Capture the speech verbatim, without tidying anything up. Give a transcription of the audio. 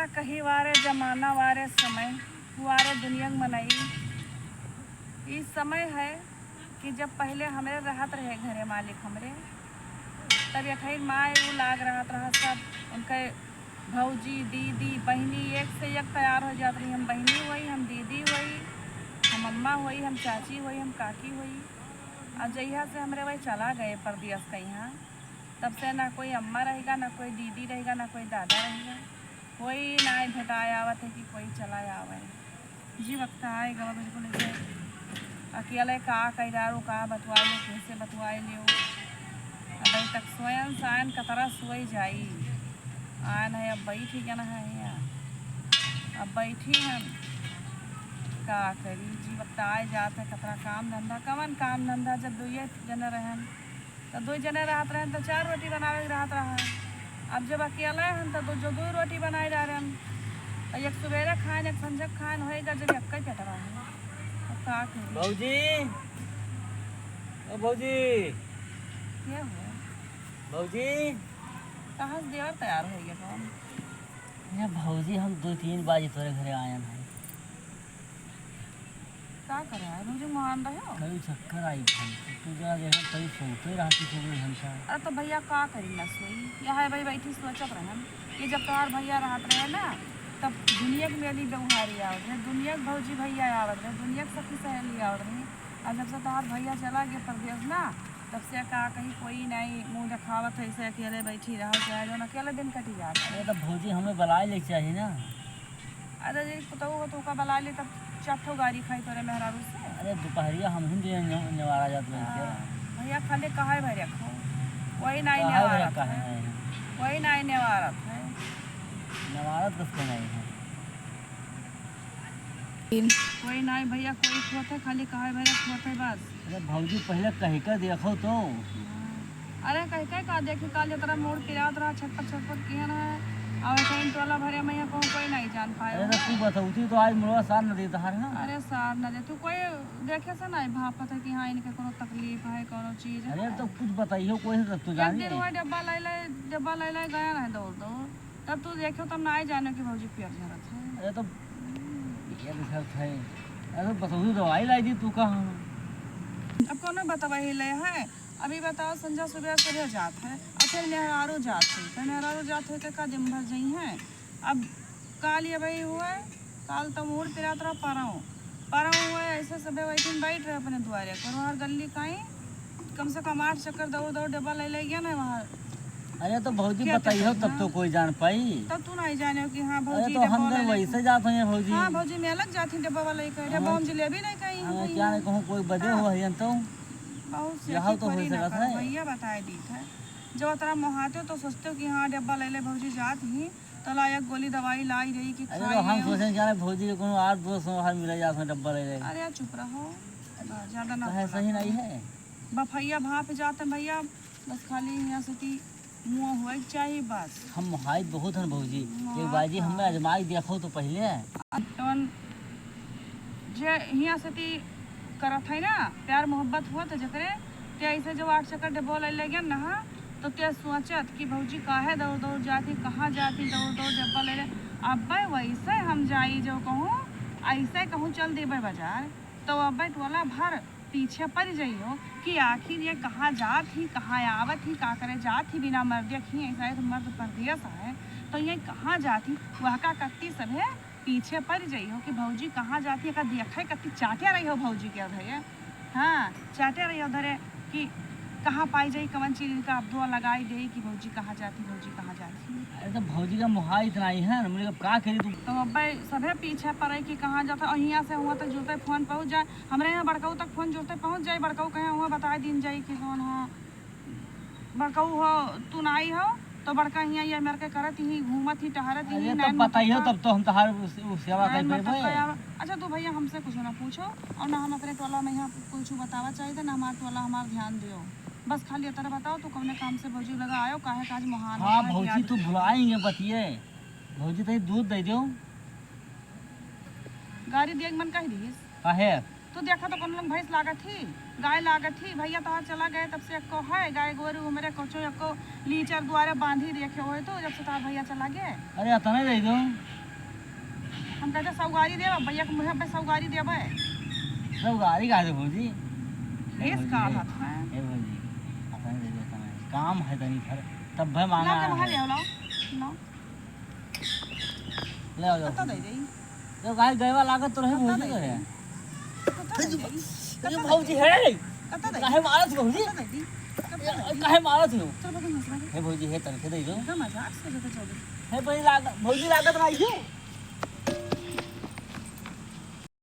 कही वारे जमाना, वारे समय, वारे दुनिया के मनई। ई समय है कि जब पहिले हमरे रहत रहे घरे मालिक हमरे, तब एक ही माय उ लाग रहत रहा, सब उनके भौजी, दीदी, बहिनी एक से एक तैयार हो जात रही। हम बहिनी होई, हम दीदी होई, हम अम्मा होई, हम चाची होई, हम काकी होई। और जहिया से हमरे वही चला गए परदेस कइहाँ, तब से ना कोई अम्मा रहेगा, ना कोई दीदी रहेगा, ना कोई दादा रहेगा। कोई ना भेटाए आवत है कि कोई चला आवे। जी वक्त आए गवा बिल्कुल ऐसे अकेले का कइरारू का बतवाए लो, कैसे बतवाए लियो। अब अभी तक सोयन सायन कतरा सोई जाई। आयन है, अब बैठी गन है यहाँ। अब बैठी हम का करी, जी वक्त आए जात है, कतरा काम धंधा, कवन काम धंधा, जब दुइये जने रहन तो दो जने रहत रहन तो चार रोटी बनावे के रहत रहा। अब जब अकेले हन तो दो जो दो रोटी बनाए जा रहे हन। तो एक सुबेरे खाएन, एक संझक खाएन, होएगा जब एक ही पेटवा है। अब का करी? भौजी, ओ भौजी। के हो? भौजी। कहाँ से देवर तैयार हो गया कौन? ये भौजी, हम दो तीन बाजी तोरे घरे आयन है। का करे है? मुझे मान रहे हो? कई चक्कर आई थी। तू जरा देखा, कई सोते रहती, सो गई हमका। अरे तो भैया का करी ना सोई? यह है भाई, बैठी सोचत रहन कि जब तोहार भैया रहत रहे ना, तब दुनिया के मेली व्यवहारी आवत रहे, दुनिया के भौजी भैया आवत रहे, दुनिया के सखी सहेली आवत रहे। और जब से तोहार भैया चला गया परदेस ना, तब से का कहीं कोई नहीं मुँह देखावत है, ऐसे अकेले बैठी रहो, चाहे जो ना अकेले दिन कटी जात है। अरे तो भौजी, हमें बुलाए ले चाहिए ना। अरे जी, पुतहु हो तो का बला ली, तब चार ठो गारी खाई तोरे मेहरारू से। अरे, दोपहरिया हम ही ने-, ने-, नेवारा जात रहे थे। हाँ, भैया खाली कहाई भरे खो, कोई नाई कहाई भरे नेवारत कहे है। नहीं है। कोई नाई नेवारत है। नेवारत किसको नहीं है? कोई नाई भैया, कोई खोत है, खाली कहाई भरे खोत है बस। अरे भौजी, पहिले कहि के देखो तो। हाँ। अरे कहि के का देखी, काल जतरा मूड़ पिरात रहा, छटपट छटपट किहन है। और ऐसे ही टोला भरे में यहाँ कहूँ कोई नहीं जान पाए अरे हो। तो तू बतौती तो आज मुड़वा सार न देता हर, हाँ। अरे सार न दे, तू कोई देखे से नहीं भापत है कि हाँ इनके कोनो तकलीफ है, कोनो चीज अरे है। तो कुछ बताइयो कोई से, तब तो एक जानी दिन है। वही डब्बा लै लै, डब्बा लै लै गया ना दौड़ दौड़, तब तू देखो तब ना जाने कि भौजी पियर झरत है। अरे तो पियर झरत है, अरे तो बतौती दवाई लाई दी तू कहाँ। अब कोनो बतवा ही ले है, अभी बताओ, संझा सुबह सभे जात है, और फिर मेहरारू जात है, फिर मेहरारू जात है, तो का दिन भर जइहैं? अब काल ये भाई हुआ है, काल तो मूड़ पिरात रहा परौं, परौं हुआ है, ऐसे सभे वही दिन बैठ रहे अपने दुआरे पर, वहाँ गली काई कम से कम आठ चक्कर दौड़ दौड़ डब्बा ले ले गया ना वहाँ। अरे तो भौजी क्या बताइयो, कहते हैं? तब तो कोई जान पाई। तब तू नहीं जाने हो कि हाँ अरे भौजी तो डब्बा हम वाला तो लेके वैसे जात हैं भौजी। हाँ भौजी, मैं अलग जाती डब्बा वाला लेके, डब्बा हाँ। हम जलेबी लेके आई हाँ, हूँ क्या भैया। नहीं कहूँ, कोई बदे हाँ। हो हन तो। बहुत से यहाँ ऐसी तो हो परी ना सकत करो, है। भैया बताए दीत है। जब उतना मोहाते हो तो सोचते हो कि हाँ, डब्बा ले ले भौजी जात ही, तो ला एक गोली दवाई लाई रही कि अरे खाई तो हम ले। सोचें क्या रे भौजी के कोनो आठ दोस्त हो, हर मिला जात में डब्बा ले ले। अरे यार, चुप रहो, हाँ, ज्यादा ना काहे बोला सही करो। नहीं है? बफैया भाप जात है भैया, बस खाली यहाँ से ती मुँह होए के चाहिए बस। हम मोहाइत बहुत हन भौजी। एक मोहात बाजी हमें बा। आजमाई देखो तो पहिले। अब जवन जे हियाँ से ती करत है ना, प्यार मोहब्बत हुआ तो जकरे, ते ऐसे जब आठ चक्कर डब्बो ले ले गया ना, तो ते सोचत कि भौजी काहे दौड़ दौड़ जाती, कहाँ जाती दौड़ दौड़ डब्बा ले ले। अब्बे वैसे हम जाई जो कहूँ, ऐसे कहूँ चल देबे बाजार, तो अब्बे टोला भर पीछे पड़ जइहो कि आखिर ये कहाँ जात ही, कहाँ आवत ही, का करे जात ही बिना मर्दे के ही, ऐसा है तो मर्द परदेस है, तो ये कहाँ जात ही, वह का कत्ती सभे पीछे पड़ जइहो कि भौजी कहाँ जात ही, एका देखे कत्ती चाटे रही हो भौजी के उधरे। हाँ, चाटे रही उधरे कि कहाँ पाई जाई, कवन चीज इनका अब दुआ लगाई दे कि भौजी कहाँ जात ही, भौजी कहाँ जात ही। अरे तो भौजी का मोहा इतना ही है ना, मुझे अब का करी तू? तो अब्बे सभे पीछे पड़े कि कहाँ जात है, और हियाँ से हुआ तक जुड़ते फोन पहुँच जाए, हमरे यहाँ बड़काऊ तक फोन जुड़ते पहुँच जाए, बड़काऊ कहे हुआ बताए दिन जाई कि कौन हो, बड़काऊ हो, तू नाई हो, तो बड़का हियाँ ये मेर के करत ही, घूमत ही, टहरत ही, अरे नाई तब बताइयो, मतलब तब तो हम तहार उ, उ सेवा नाई कर मतलब पेबे। का आवा। अच्छा तू भैया हमसे कुछ ना पूछो, और ना हम अपने टोला में यहाँ कुछ बतावा चाहिए, ना हमार टोला हमार ध्यान दियो, बस खाली इतना बताओ तू कौने काम से भौजी लगा आयो, काहे काज महान हाँ होता है कि भौजी आज तू भुलाएंगे बतिए, भौजी तनी दूध दे दो। गाड़ी दिए के मन कह दिस। काहे? तू देखा तो कौन लोग भैंस लागत ही, गाय लागत ही, भैया तोहार चला गए तब से एक्को है गाय गोरू, हमरे कुछो एक्को लीचर दुआरे बांधी देखे होए तो जब से तोहार भैया चला गए। अरे अतने दे दो। हम कहते सौगारी देबे, भैया के मुँह पे सौगारी देबे। सौगारी का दे भौजी? ए लेस भौजी, का ए, हाथ में? ए भौजी, अपने दे दे तनी। काम है तनी घर, तब भाई मांगा ला के बाहर है। ले आओ, लाओ, लाओ। ले आओ, कत्ता दे दे? तो गाय गयवा लागत तो रहे कत्ता भौजी दे तो दे? है। कत्ता दे दे? ए कत्ता दे भौजी दे? है। कत्ता दे काहे दे? मारत भौजी? कत्ता दे दे? कत्ता दे दे? काहे मारत हो? चल बदन मत मार। हे भौजी, हे तनखे दे दो। का मजाक से तो चल। हे भौजी लागत, भौजी लागत ना आइयो।